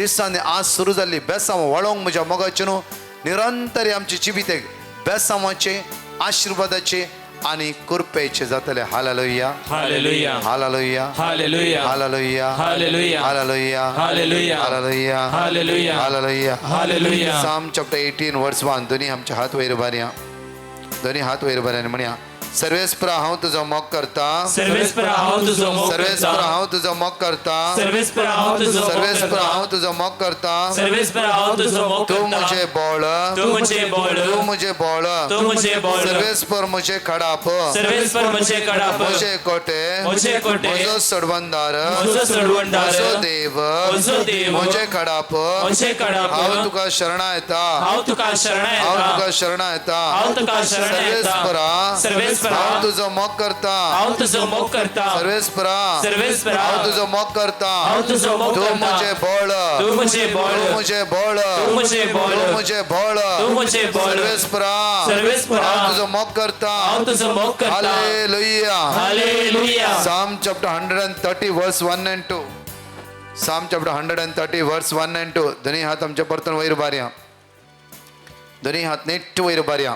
दिसांनी आज सुरू जाल्ली बेसांव वळोंक म्हज्या मोगाचें न्हू निरंतर आमचे जिवितेक बेसांवाचे आशिर्वादाचे आनी कृपेचे जातले. Hallelujah. Hallelujah. Hallelujah. Hallelujah. Hallelujah. Hallelujah. Hallelujah. Hallelujah. Hallelujah. Hallelujah. Hallelujah. Hallelujah. Psalm chapter 18 verse 1. दोन्ही आमचे हात वयर उबारया, दोन्ही हात वयर उबारया आनी म्हणया, सर्वेस्परा हांव तुजो मोग करता. सर्वेस्परा हांव तुजो मोग सर्वेस्परा करता. हांव तुजो मोग करता. सर्वेस्परा हांव तुजो मोग सर्वेस्परा करता. हांव तुजो मोग करता. सर्वेस्परा हांव तुजो मोग तूं करता. म्हजें बळ. तूं म्हजें बळ. तूं म्हजें बळ. तूं म्हजें बळ. सर्वेस्पर म्हजें खडाप. सर्वेस्पर म्हजें कडाप. म्हजें कोटे. म्हजें कोटे. म्हजो सोडवणदार. म्हजो सोडवणदार. म्हजो देव. म्हजो देव. म्हजें खडाप. म्हजें कडाप. हांव तुका शरणा येता. हांव तुका शरणा हांव येता. तुका शरणा येता. हांव तुका शरणा येता. सर्वेस्परा सर्वेस्परा हांव तुजो मोग करता. हांव तुजो मोग करता. सर्वेस्परा सर्वेस्परा हांव तुजो मोग करता. हांव तुजो मोग तूं करता. म्हजें बळ. तूं म्हजें बळ. तूं म्हजें बळ. तूं म्हजें बळ. तूं म्हजें बळ. तूं म्हजें बळ. सर्वेस्परा सर्वेस्परा हांव तुजो मोग करता. हांव तुजो मोग करता. Hallelujah. Hallelujah. Psalm chapter 130 verse 1 and 2. Psalm chapter 130 verse 1 and 2. दोन्ही हात आमच्या परतून वयर उबारया, दोन्ही हात नेट वयर उबारया.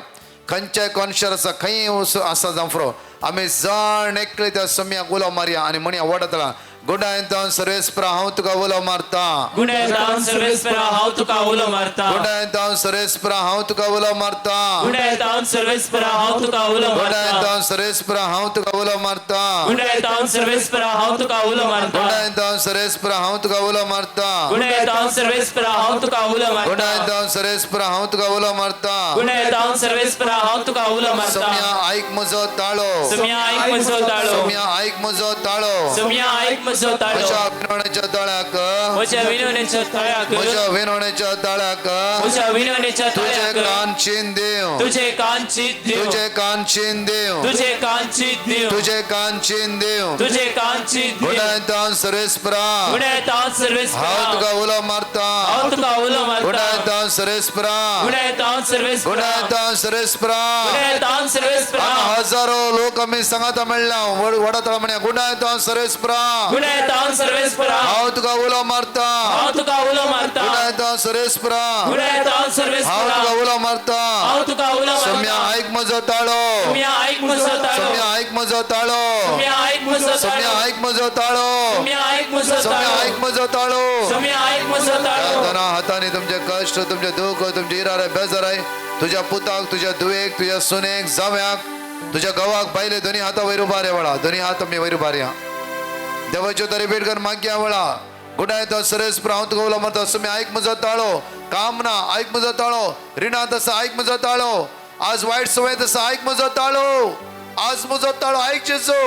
खंयच्याय कोनशार आसा, खंय आसा जावं, आमी जण एकले त्या सम्याक उलो मारया आनी म्हणया वडतला गुणायतान सर्वेस्परा हांव तुका उलो मारता. गुणायतान सर्वेस्परा हांव तुका उलो मारता. गुणायतान सर्वेस्परा हांव तुका उलो मारता. गुणायतान सर्वेस्परा हांव तुका उलो मारता. गुणायतान सर्वेस्परा हांव तुका उलो मारता. गुणायतान सर्वेस्परा हांव तुका उलो मारता. गुणायतान सर्वेस्परा हांव तुका उलो मारता. गुणायतान सर्वेस्परा हांव तुका उलो मारता. गुणायतान सर्वेस्परा हांव तुका उलो मारता. गुणायतान सर्वेस्परा हांव तुका उलो मारता. सम्या ऐक म्हजो ताळो. सम्या ऐक म्हजो ताळो. सम्या ऐक म्हजो ताळो. सम्या ऐक म्हजो ताळो. म्हज्या विनवणेच्या ताळ्याक. म्हज्या विनवणेच्या ताळ्याक. म्हज्या विनवणेच्या ताळ्याक. म्हज्या विनवणेच्या तुझे ताळ्याक. कान चीन देव. तुझे कान चीत देव. तुझे कान चीन देव. तुझे कान चीत देव. तुझे कान चीन देव. तुझे कान चीत देव. गुणायतान सर्वेस्परा गुणायतान सर्वेस्परा हांव तुका उलो मारता. हांव तुका उलो मारता. गुणायतान सर्वेस्परा. गुणायतान सर्वेस्परा. गुणायतान सर्वेस्परा. गुणायतान सर्वेस्परा. हांगा हजारो लोक आमी सांगाता मेळ्ळा वडतळा म्हण्या गुणायतान सर्वेस्परा. गुणायतान सर्वेस्परा. हांव तुका उलो मारता. हांव तुका उलो मारता. गुणायतान सर्वेस्परा. गुणायतान हांव सर्वेस्परा. तुका उलो मारता. हांव तुका उलो मारता. सम्या ऐक म्हजो ताळो. सम्या ऐक म्हजो ताळो. सम्या ऐक म्हजो ताळो. सम्या ऐक म्हजो सम्या ताळो. ऐक म्हजो ताळो. सम्या ऐक म्हजो सम्या ताळो. ऐक म्हजो ताळो. सम्या ऐक म्हजो ताळो. दोना हातांनी तुमचे कश्ट, तुमचे दुःख, तुमचे इरारे बेजाराय तुझ्या पुताक, तुझ्या धुवेक, तुझ्या सुनेक, जाव्याक, तुझ्या घोवाक, बायले दोन्ही हाता वयर उबारे वळा. दोन्ही हात आमी वयर उबारया. देवाच्यो तरी भेट कर मागया वळा. गुणायतो सरेस हांव तुका उलो मारता. सुमी ऐक म्हजो ताळो. काम ना ऐक म्हजो ताळो. रिणांत आसा ऐक म्हजो ताळो. आज वायट सवय आसा ऐक म्हजो ताळो. आज म्हजो ताळो ऐक जेजू.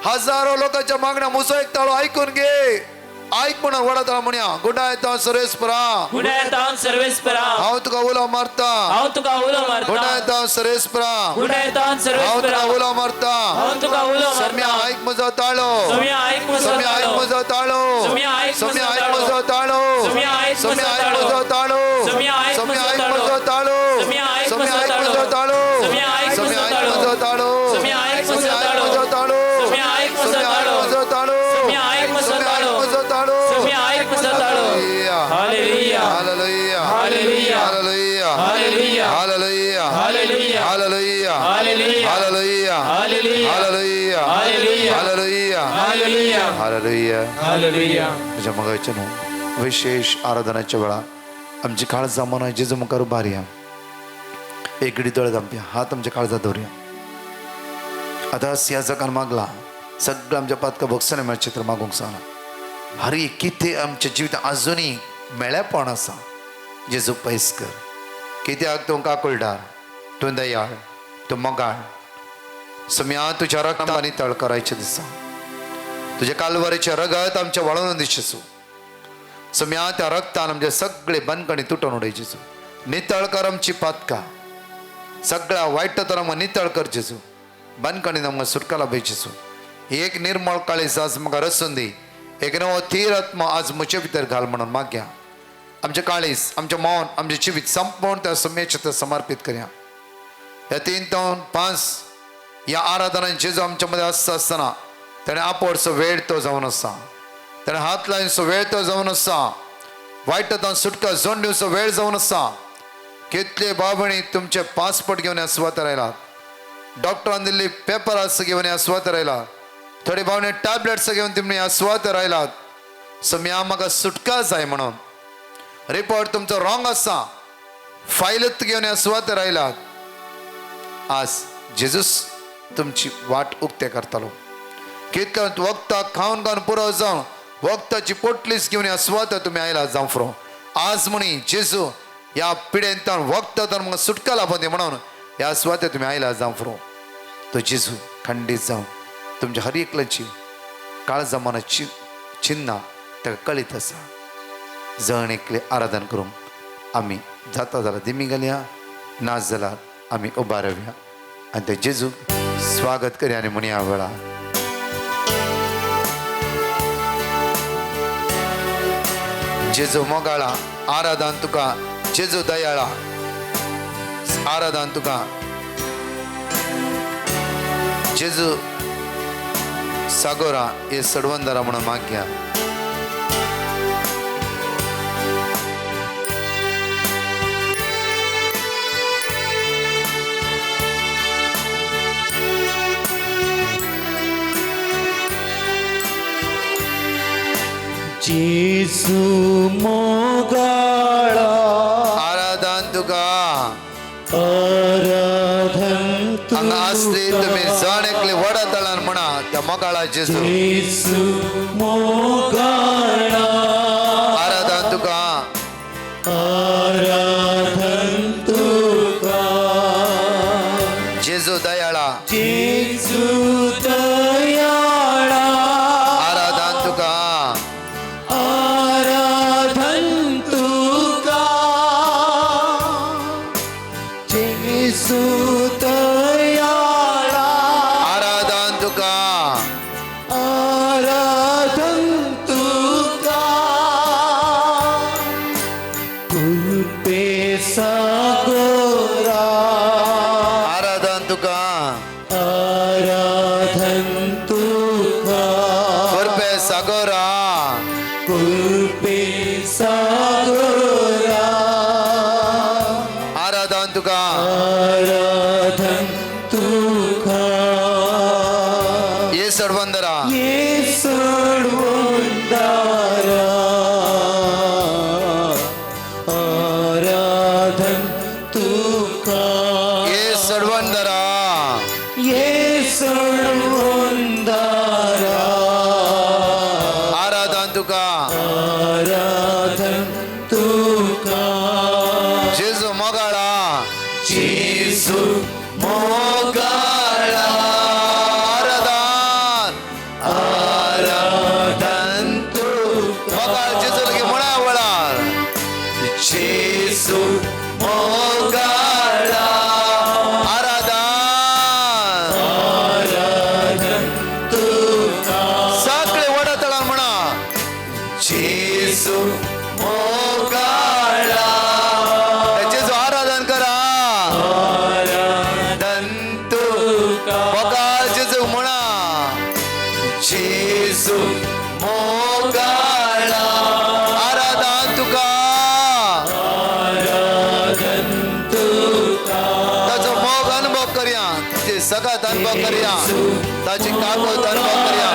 हजारो लोकांच्या मागण्या म्हजो एक ताळो ऐकून घे. ऐक म्हणून वडा ताळो म्हणया गुणायतो सरेसपरा. गुणायतान सर्वेस्परा. हांव तुका उलो मारता. हांव तुका उलो मारता. गुणायतान सरेसपरा. गुणायतान हांव सर्वेस्परा. तुका उलो मारता. हांव तुका उलो सम्या मारता. ऐक म्हजो ताळो. सम्या ऐक म्हजो सम्या ऐक ताळो. म्हजो ताळो. सम्या ऐक सम्या म्हजो ऐक ताळो. म्हजो ताळो. सम्या ऐक सम्या म्हजो ऐक ताळो. म्हजो ताळो. सम्या ऐक सम्या म्हजो ऐक ताळो. म्हजो ताळो. सम्या ऐक सम्या म्हजो ऐक ताळो. म्हजो ताळो. सम्या ऐक सम्या म्हजो ऐक ताळो. म्हजो ताळो. सम्या ऐक म्हजो सम्या ऐक ताळो. म्हजो ताळो. सम्या ऐक म्हजो सम्या ऐक ताळो. म्हजो ताळो. सम्या ऐक म्हजो सम्या ऐक ताळो. म्हजो ताळो. सम्या ऐक म्हजो ताळो. Hallelujah. Hallelujah. Hallelujah. Hallelujah. Hallelujah. Hallelujah. Hallelujah. Hallelujah. Hallelujah. Hallelujah. Hallelujah. Hallelujah. Hallelujah. Hallelujah. Hallelujah. Hallelujah. Hallelujah. Hallelujah. म्हज्या मोगाचे न्हू विशेष आराधनाच्या वेळा आमची काळजां मनां जेजू मुखार उबारया. एकडे दोळे धांपया, हात आमच्या काळजात दवरया. आतां ह्या जगान मागला सगळं आमच्या पातका भोगसणे मेळचें तर मागूंक सांगला. हरी कितें आमच्या जिवितांत आजुनूय मेळेपण आसा जेजू पयस कर. कित्याक तूं काकुळदार, तूं दयाळ, तूं मोगाळ. सम्या तुज्या रक्तान नितळ करायचें दिसा. तुज्या कालवारीचें रगत आमच्या वळोवन दिशेचो. सम्या त्या रक्तान आमचे सगळे बंदखणी तुटोवन उडयचेचो. नितळ कर आमची पातका. सगळ्या वायट तर आमकां नितळ कर जेजू. बंदखणीन आमकां सुटका लाभय जेजू. एक निर्मळ काळीज आज म्हाका रसून दी. एक नवो थीर आत्मा आज म्हजे भितर घाल म्हणून मागया. आमचें काळीज, आमचें मौन, आमचें जिवीत संपूर्ण त्या सम्याचें तर समर्पीत करया. ह्या 3 ते 5 ह्या आराधनान जेजू आमच्या मदें आसता आसतना ताणें आपोडसो वेळ तो जावन आसा. ताणें हात लायनसो वेळ तो जावन आसा. वायटांत सुटका जोड दिवचो वेळ जावन आसा. कितले बाबणी तुमचे पासपोर्ट घेवन ह्या सुवातेर आयला, डॉक्टरान दिल्ली पेपरां घेवन ह्या सुवातेर आयला, थोडे भावणे टॅबलेट्स घेवन तुमी ह्या सुवातेर आयलात. सम्या म्हाका सुटका जाय म्हणून रिपोर्ट तुमचो रॉंग आसा, फायलत घेवन ह्या सुवातेर आयलात. आज जेजूस तुमची वाट उक्ते करतालो. कितल्या वखदां खावन खावन पुरो जावन वखदाची पोटलीस घेवन ह्या सुवातेर तुमी आयला जावं फ्रो. आज म्हणी जेजू ह्या पिडेंतान वखदांतान म्हाका सुटका लाभोन दी म्हणून ह्या सुवातेर तुमी आयला जावं फ्रो. तो जेजू खंडीत जावन तुमच्या हर एकल्याची काळजा मनाची चिन्नां ताका कळीत आसा. जण एकले आराधन करूंक आमी जाता जाल्यार दिमी घालया, ना जाल्यार आमी उबा रावया आनी त्या जेजूक स्वागत करया आनी म्हणया वेळा. जेजू मोगाळा आराधन तुका, जेजू दयाळा आराधन तुका, जेजू सागोरा हे सडवंदरा म्हणून मागया. जेजू मोगाळा आराधन तुका. आराधन हांगा आसली तुमी जण एकले व्हडा तळान म्हणा त्या मोगाळा जेजू. जेजू मोगाळा आराधन तुका, आराधन तुका, जेजू दयाळा जेजू दयाळा आराधन तुका, आराधन तुका, जेजू दयाळा आराधन तुका, आराधन तुका, कृपे सागोरा आराधन तुका, आराधन तुका, कृपे सागोरा कृपे सागोरा आराधन तुका, आराधन तुका, ये सडवंदरा ये सडवंदारा आराधन तुका, ये सडवंदरा ये सडवंदारा आराधन तुका, आराधन तुका, जेजू मोगाळा जेजू मोगाळा आराधन आराधन तुका, मोगाळ जेजू लगे म्हणा वळार जेजू मोगाळा आराधन आराधन तुका, सगळे वडा तळान म्हणा जेजू मोगाळा जेजू आराधन करा आराधन तुका, मोगाळ जेजू म्हणा जेजू मोगाळा आराधन तुका, आराधन तुका, ताचो मोग अनुभव करया, ताची सगळ्यात अनुभव करया, ताची काकूत अनुभव करया,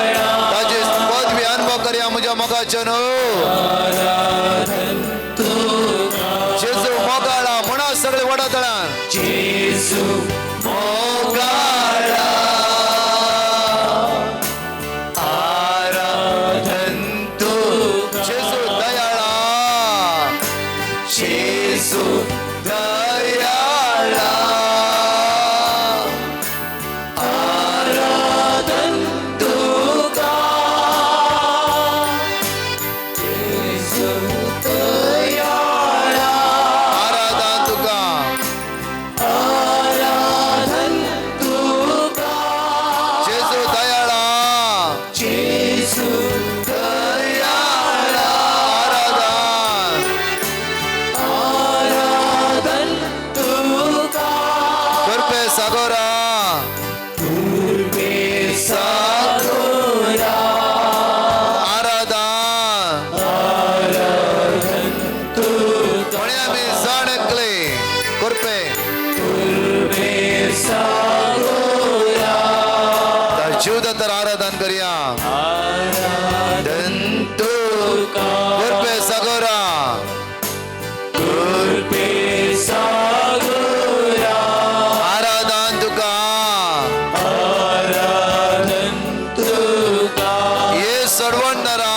ताची पदवी अनुभव करया म्हज्या मोगाचो न्हू. आराधन तुका, जेजू मोगाळा म्हणा सगळे वडा तळान जेजू मोगाळा आराधन तुका, जेजू दयाळा जेजू दयाळा आराधन तुका, जेजू दयाळा. जीवदातर आराधन करया. आराधन तुका कृपे सागोरा, कृपे सागोरा. आराधन तुका, आराधन तुका. ये सर्वंदरा,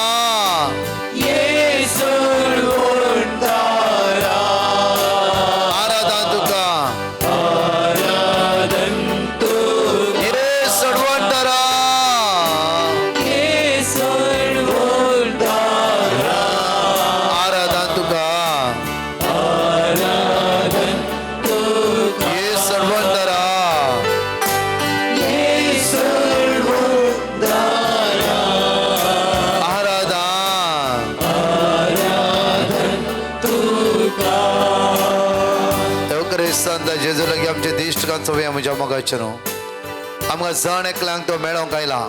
ये सर्वंदरा. आराधन तुका, आराधन तुका. ये सर्वंदरा, ये सर्वंदरा. आराधन तुका, आराधन तुका. ये सर्वंदरा, ये सर्वंदरा. आराधन. आराधन तुका. क्रिस्तांत जेजू लागीं आमचे दिश्ट चोवया म्हज्या मोगाचें न्हू. आमकां जण एकल्यांक तो मेळोंक आयला,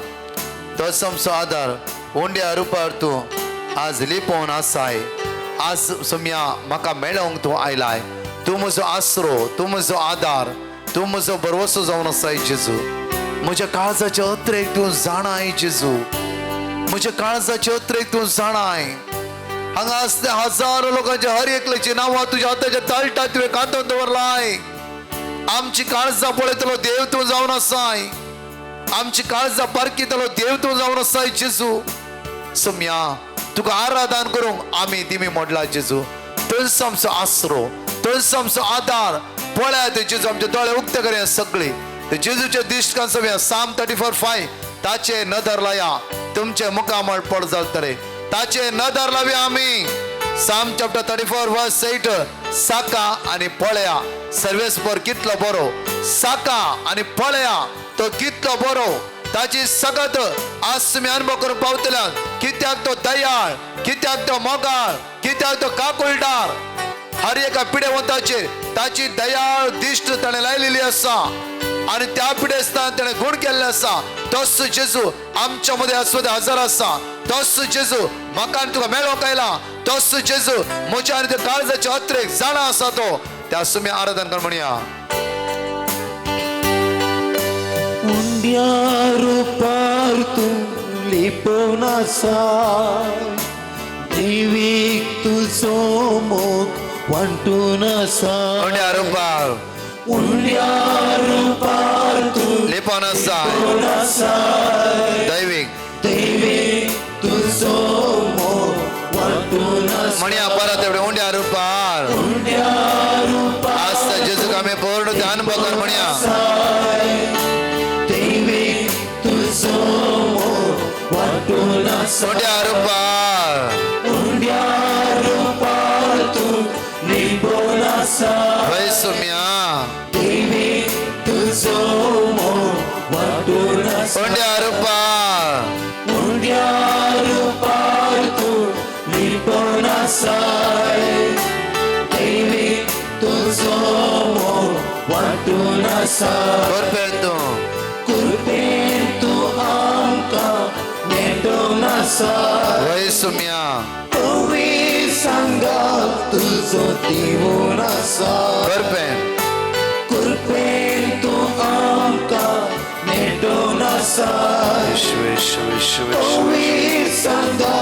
तोच आमचो आदार. उंड्या रुपार तूं आज लिपोवन आसाय. आज सोम्या म्हाका मेळोंक तूं आयलाय. तूं म्हजो आसरो, तूं म्हजो आदार, तूं म्हजो भरवसो जावन आसाय जेजू. म्हज्या काळजाचे अत्रेक तूं जाणाय जेजू, म्हज्या काळजाचे अत्रेक तूं जाणाय. हांगा आसले हजारो लोकांचे हर एकल्याची नांवां तुज्या हाताच्या तळटात तुवें कांतून दवरलाय. आमची काळजां पळयतलो देव तूं जावन आसाय. आमची काळजां पारखितलो देव तूं जावन आसाय जेजू. सोम्या तुका आराधन करूंक आमी दिमी मोडला जेजू. तूंच आमचो आसरो, तूंच आमचो आदार. पळयात जेजू, आमचे दोळे उक्ते करया सगळी. ते जेजूचे दिश्ट सोम्या साम 34:5 ताचे नदर लाया, तुमचे मुखामळ पड जातले. ताचे नदर लावया आमी. साम चॅप्टर 34:8 साका आनी पळया सर्वेस्पर कितलो बरो. साका आनी पळया तो कितलो बरो. ताची सगत आज तुमी अनुभव करून पावतल्या. कित्याक तो दयाळ, कित्याक तो मोगाळ, कित्याक तो काकुळटार. हर एका पिडेवंताचेर ताची दयाळ दिश्ट ताणें लायलेली आसा आनी त्या पिडेस्तान ताणें गुण केल्ले आसा. तोच जेजू आमच्या मदें आसपद हजर आसा. तोच जेजू म्हाका आनी तुका मेळोंक आयला. तोच जेजू म्हज्या आनी त्या काळजाच्या अत्रेक जाणा आसा तो. त्या सुमी आराधन कर म्हणया. उंड्या रुपार तूं लिपोवन आसाय, देवीक तुजो मोग वांटून आसाय. उंड्या रुपार, उंड्या रुपार तूं लिपोवन आसाय, लिपोवन आसाय, दैवीक देवीक तुजो मोग वांटून आसाय. म्हणया परत एवढे उंड्या रुपार उंड्या रुपार आसता जेजूक आमी पूर्ण ध्यान बगर म्हणया. देवीक तुजो मोग वांटून आसाय. उंड्या रुपार, उंड्या रुपार तूं लिपोवन आसाय, वय सुम्या देवीक तुजो मोग वांटून आसाय. उंड्या रुपार, उंड्या रुपार तूं लिपोवन आसाय, देवीक तुजो मोग वांटून आसाय. कृपेन तूं, कृपेन तूं आमकां नेटोवन आसाय. वय सुम्या तुवें सांगा तुजो दिवून आसाय. कृपेन, कृपेन तूं आमकां नेटोवन आसाय. विश्व विश्व विश्व विश्व. तुवें सांगा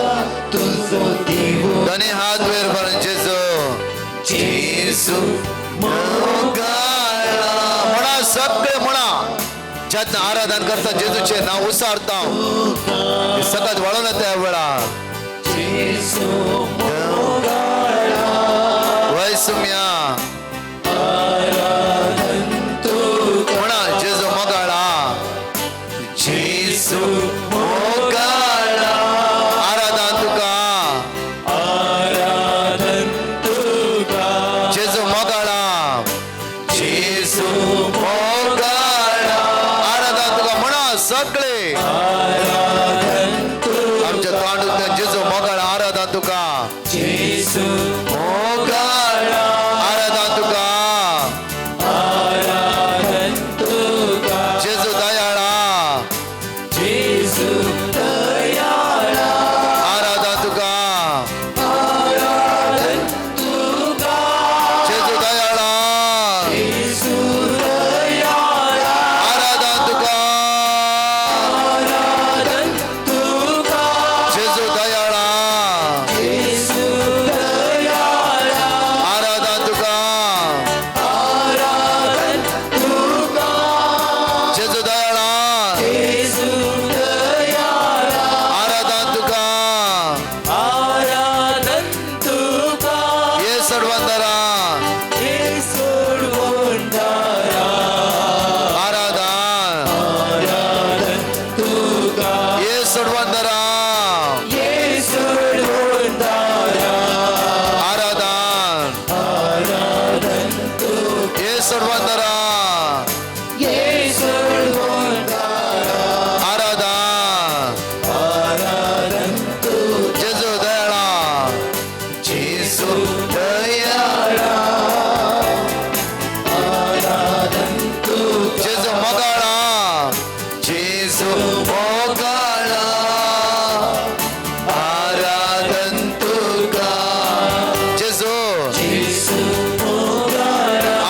तुजो दिवून. दोनी हात वयर भरून जेजू, जेजू मोगाळा म्हणा सगळे म्हणा. ज्यातनं आराधन करता जेजूचे नाव उसारता सतत वळून त्या वेळा. जेजू मोगाळा वय सुम्या आराधन तुका. म्हणा जेजू मोगाळा, जेजू मोगाळा आराधन तुका, आराधन तुका. जेजू मोगाळा, जेजू मोगाळा आराधन तुका म्हणा सगळे. आराधन तुका. आमच्या तोंडांतल्यान जेजू मोगाळा आराधन तुका, जेजू मोगाळा आराधन तुका, आराधन तुका. जेजू दयाळा, जेजू दयाळा आराधन तुका, आराधन तुका. जेजू दयाळा, जेजू दयाळा आराधन तुका, सोडवंदरा आराधन ये सोडवंदरा आराधन जेजू दयाळा जेजू दयाळा जेजू मोगाळा जेजू मोगाळा आराधन तुका जेजू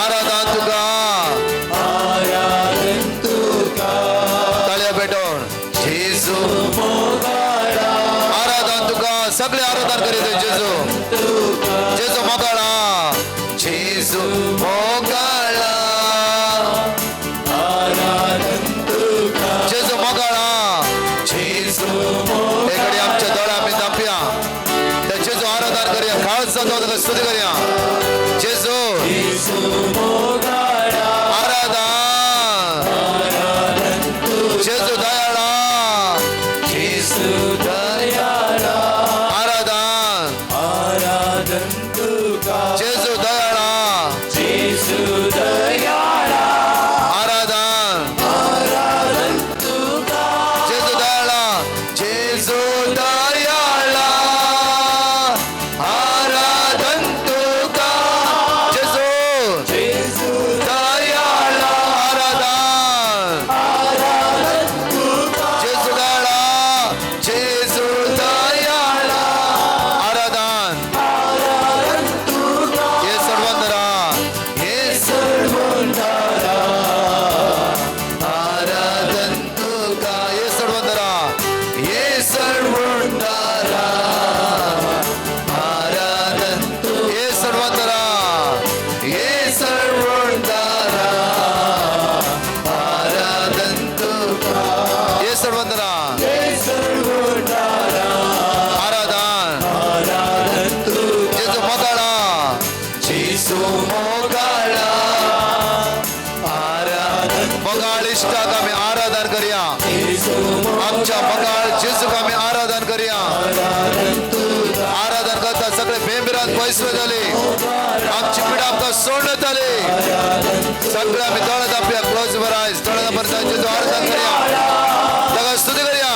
आराधन तुका ताळ्या पेटोवन जेजू आराधन तुका सगळे आराधन करीत जेजू जेजू मोगाळा जेजू मोगाळा जेजू मोगाळा जेजू एकडे आमच्या दोळ्या आमी दापया त्या जेजू आराधन करूया खास जातो स्तुती करूया जेजू आराधन जेजू दयाळा जेजू दयाळा आराधन जेजू दयाळा आराधन जेजू दयाळा जेजू दयाळा आराधन तुका जेजू दयाळा आराधन जेजू दयाळा जेजू दयाळा आराधन हे सर्वंदरा हे सर्वंदरा आराधन तुका हे सर्वंदरा हे सर्वंदरा आराधन हे सर्वंदरा हे सर्वंदरा आराधन तुका हे सर्वंदरा आराधन जेजू मोगाळा जेजू मोगाळा आराधन मोगाळ इश्टाक आमी आराधन करूया आमच्या मोगाळ जेजूक आमी आराधन करूया आराधन करता सगळे भेंबिरात पयसवे जाले आमची पिडा आमकां सोडण्यात आली सगळे आमी दोळे दापया क्लोज your eyes दोळे दापया जेजू आराधन करूया ताका स्तुती करूया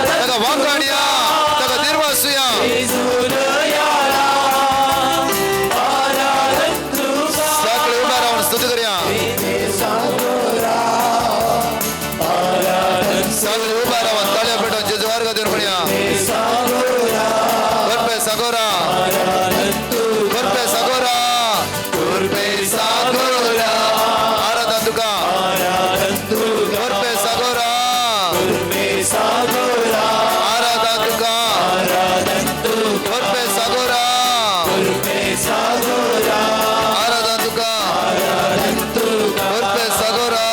ताका वाखाणया ताका निर्वासूया सगळे उभे राहून स्तुती करूया सगळे उभे राहून ताळ्या पेटून जेजू वर्ग देऊन म्हणूया करपे सागोरा करपे सागोरा करपे सागोरा आराधन तुका करपे सागोरा आराधन तुका करपे सागोरा आराधन तुका करपे सागोरा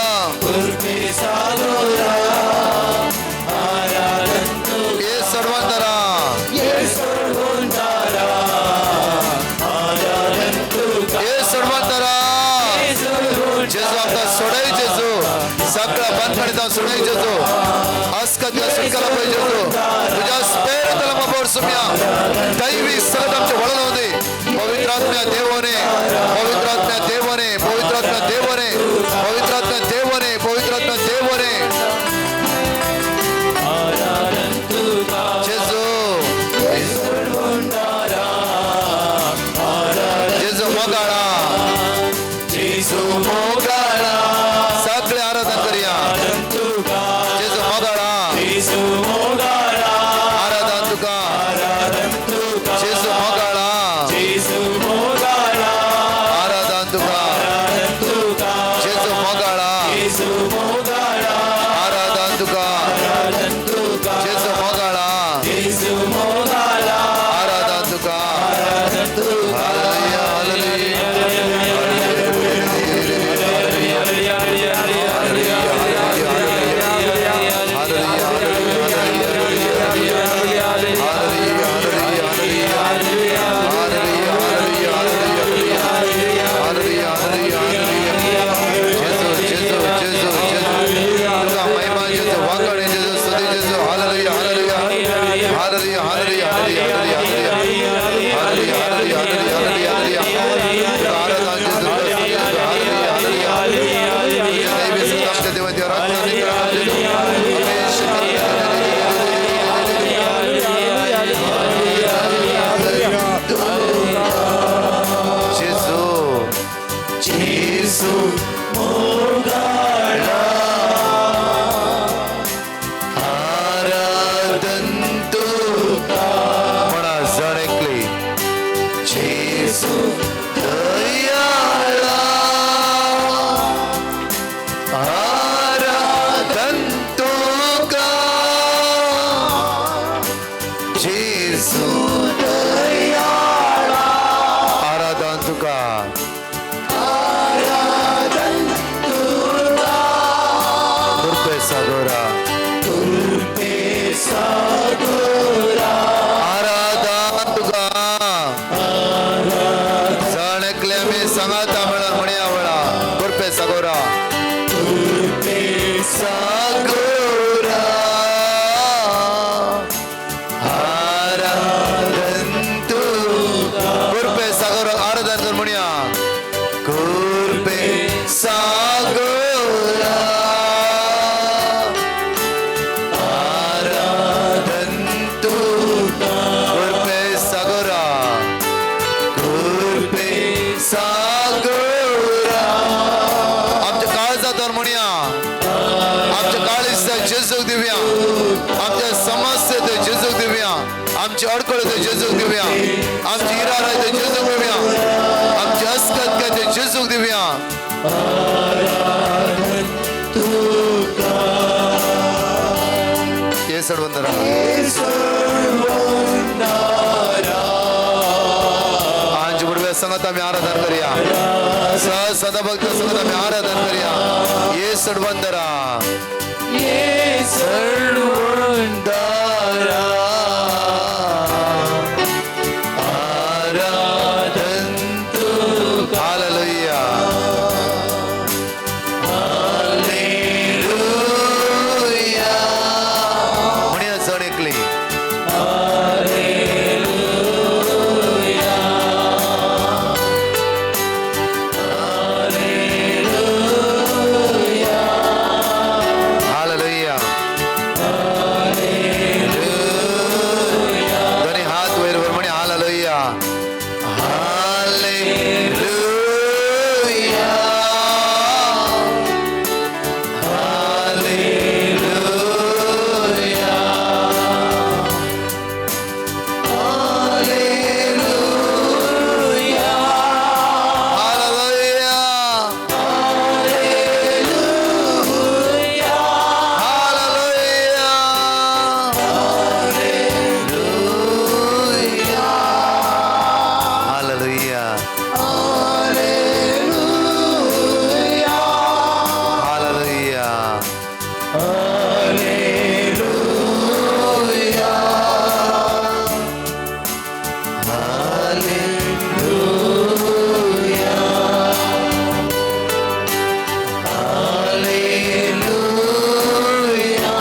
ये सर्वंदरा ये सर्वंदरा जेजू आमकां सोडय जेजू सगळ्या बंदखणींत सोडय जेजू अस्कत सुटकारा पळय जेजू तुझ्या स्पेरतला मबोर सुम्या दैवी सगळं आमच्या वळण होते पवित्र आत्म्या देवोने पवित्र आत्म्या देवोने पवित्र आत्म्या देवोने पवित्र आत्म्या देवोने पवित्र आत्म्या देवोने जेजू जेजू मोगाळा जेजू मोगाळा सगळे आराधन करूया जेजू मोगाळा आराधन तुका जेजू मोगाळा आराधन तुका जेजू मोगाळा आराधन तुका जेजू मोगाळा आराधन तुका हालेलुया हालेलुया हालेलुया हालेलुया. आमची अडकळ ते जेजूक दिवया, आमची इरार ते जेजूक दिवया, आमची अस्कत काय ते जेजूक दिवया. ये सडवंदरा आज बुडव्या संगत आम्ही आराधन करूया, सदा भक्त संगत आम्ही आराधन करूया. ये सडवंदरा, ये सडवंदरा, आराधन तुका. Hallelujah, hallelujah. म्हणया जण एकली. Hallelujah, hallelujah, hallelujah. दोन्ही हात वयर वर म्हणे hallelujah, hallelujah, hallelujah, hallelujah, hallelujah, hallelujah, hallelujah, hallelujah, hallelujah, hallelujah. Hallelujah, hallelujah, hallelujah.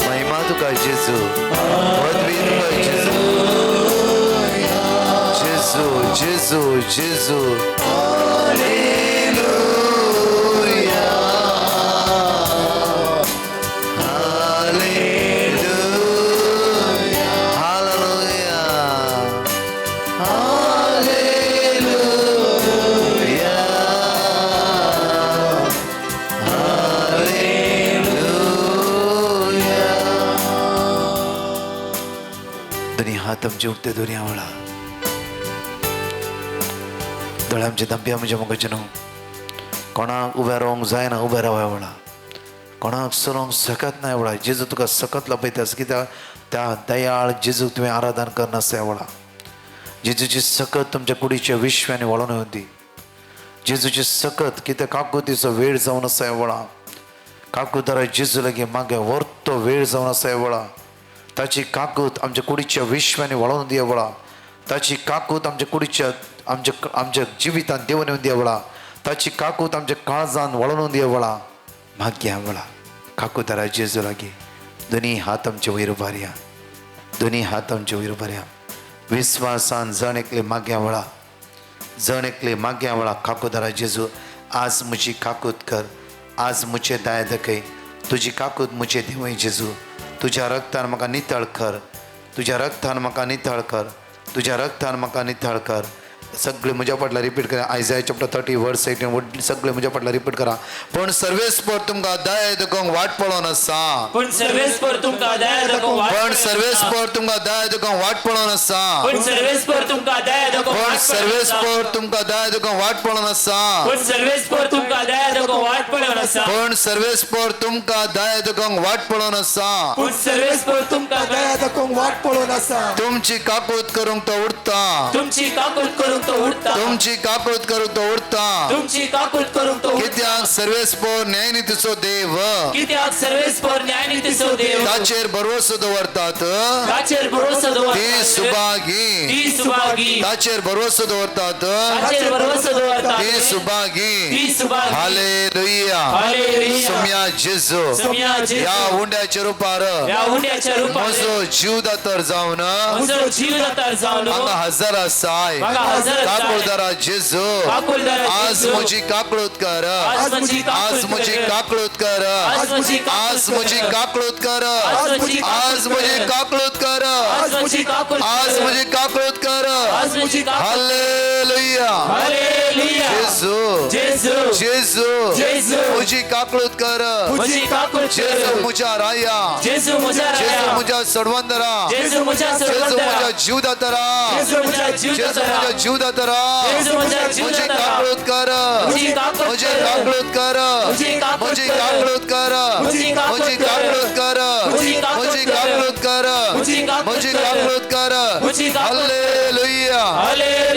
महिमा तुका जेजू, पदवी तुका जेजू, जेजू, जेजू, जेजू. Hallelujah, hallelujah, hallelujah, hallelujah, hallelujah. दोन्ही हात आमचे उठते, दोन्ही आवळा दोळे आमचे दंप्या म्हज्या मोगाचे न्हू. कोणाक उबें रावंक जायना उबें रावया वळा, कोणाक चलोवंक सकत ना वळा. जेजू तुका सकत लपयता आसा कित्याक त्या दयाळ जेजूक तुवें आराधन करनासता वळा. जेजूची सकत तुमच्या कुडीच्या विश्वानी वळोवन येवंदी. जेजूची सकत कित्याक काकुतीचो वेळ जावन आसा वळा. काकुदारा जेजू लागीं मागे व्हरतो वेळ जावन आसा वळा. ताची काकूत आमच्या कुडीच्या विश्वानी वळोवन दिया वळा. ताची काकूत आमच्या कुडीच्या आमच्या आमच्या जिवितान देवन येवन दिया वळा. ताची काकूत आमच्या काळजान वळोवन दिया वळा. माग्या वळा काकुतारा जेजू लागीं दोन्ही हात आमचे वयर उबारया, दोन्ही हात आमचे वयर उबारया. विस्वासान जण एकले माग्या वळा, जण एकले माग्या वळा. काकुदारा जेजू आज म्हजी काकूत कर, आज म्हजे दाय दाखय, तुजी काकूत म्हजे देवय जेजू. तुज्या रक्तान म्हाका नितळ कर, तुज्या रक्तान म्हाका नितळ कर, तुज्या रक्तान म्हाका नितळ कर. सगळे म्हज्या फाटल्यान रिपीट करा. आयजाय चॅप्टर 30 वर्स 18 सगळे म्हज्या फाटल्यान रिपीट करा. पण सर्वेस्पर तुमकां दया दाखोवंक वाट पळोवन आसा, पण सर्वेस्पर तुमकां दया दाखोवंक वाट पण पळोवन आसा. सर्वेस्पर तुमकां दया दाखोवंक वाट पळोवन आसा, पण सर्वेस्पर तुमकां दया दाखोवंक पण वाट पळोवन आसा. सर्वेस्पर तुमकां दया दाखोवंक वाट पळोवन आसा, पण सर्वेस्पर तुमकां दया दाखोवंक वाट पळोवन आसा. पण सर्वेस्पर तुमकां दया दाखोवंक वाट पळोवन आसा. पण सर्वेस्पर तुमकां दया दाखोवंक वाट पळोवन आसा. तुमची काकूत करूंक तो उडता, तुमची काकूत करूंक तो उडता, तुमची काकूत करूंक तो उडता. तुमची काकूत करूंक तो उडता. कित्याक सर्वेस्पर न्यायनितीचो देव, कित्याक सर्वेस्पर न्यायनितीचो देव, ताचेर भरवसो दवरतात, ताचेर भरोसो दवरतात, ती सुभागी, ती सुभागी, ताचेर भरवसो दवरतात, ताचेर भरोसो दवरतात, ती सुभागी. ती सुभागी. Hallelujah, hallelujah. सुम्या जेजू, सुम्या जेजू. ह्या उंड्याच्या रुपार ह्या उंड्याच्या रुपार म्हजो जीव दातर जावन म्हजो जीव दातार जावन हांगा हजर आसाय. हांगा हजर नजरत जाय. काकुळदारा जेजू, काकुळदारा आज जेजू. म्हजी काकळूत कर, आज म्हजी आज म्हजी काकूळ काकळूत कर, आज म्हजी आज म्हजी काकळूत कर, आज म्हजी आज म्हजी काकळूत कर, आज म्हजी काकूळ आज म्हजी काकळूत कर. आज म्हजी काकूळ. हालेलुया. हालेलुया. जेजू, जेजू, जेजू, जेजू. म्हजी काकळूत कर. म्हजी काकूळ जेजू म्हज्या राया, जेजू म्हज्या जेजू राया, म्हज्या सडवंदरा, जेजू म्हज्या जेजू सर्वंतरा, म्हज्या जीवदातरा, जेजू म्हज्या जेजू जीवदातरा, म्हज्या जीवदातरा, जेजू म्हज्या म्हजी जीवदातरा, काकळूत कर, म्हजी काकूळ म्हजी कर. काकळूत कर, म्हजी काकूळ म्हजी कर. काकळूत कर, म्हजी काकूळ म्हजी कर. काकळूत कर, म्हजी काकूळ म्हजी कर. काकळूत कर, म्हजी काकूळ म्हजी कर. काकळूत कर. म्हजी काकूळ कर. हालेलुया. हालेलुया.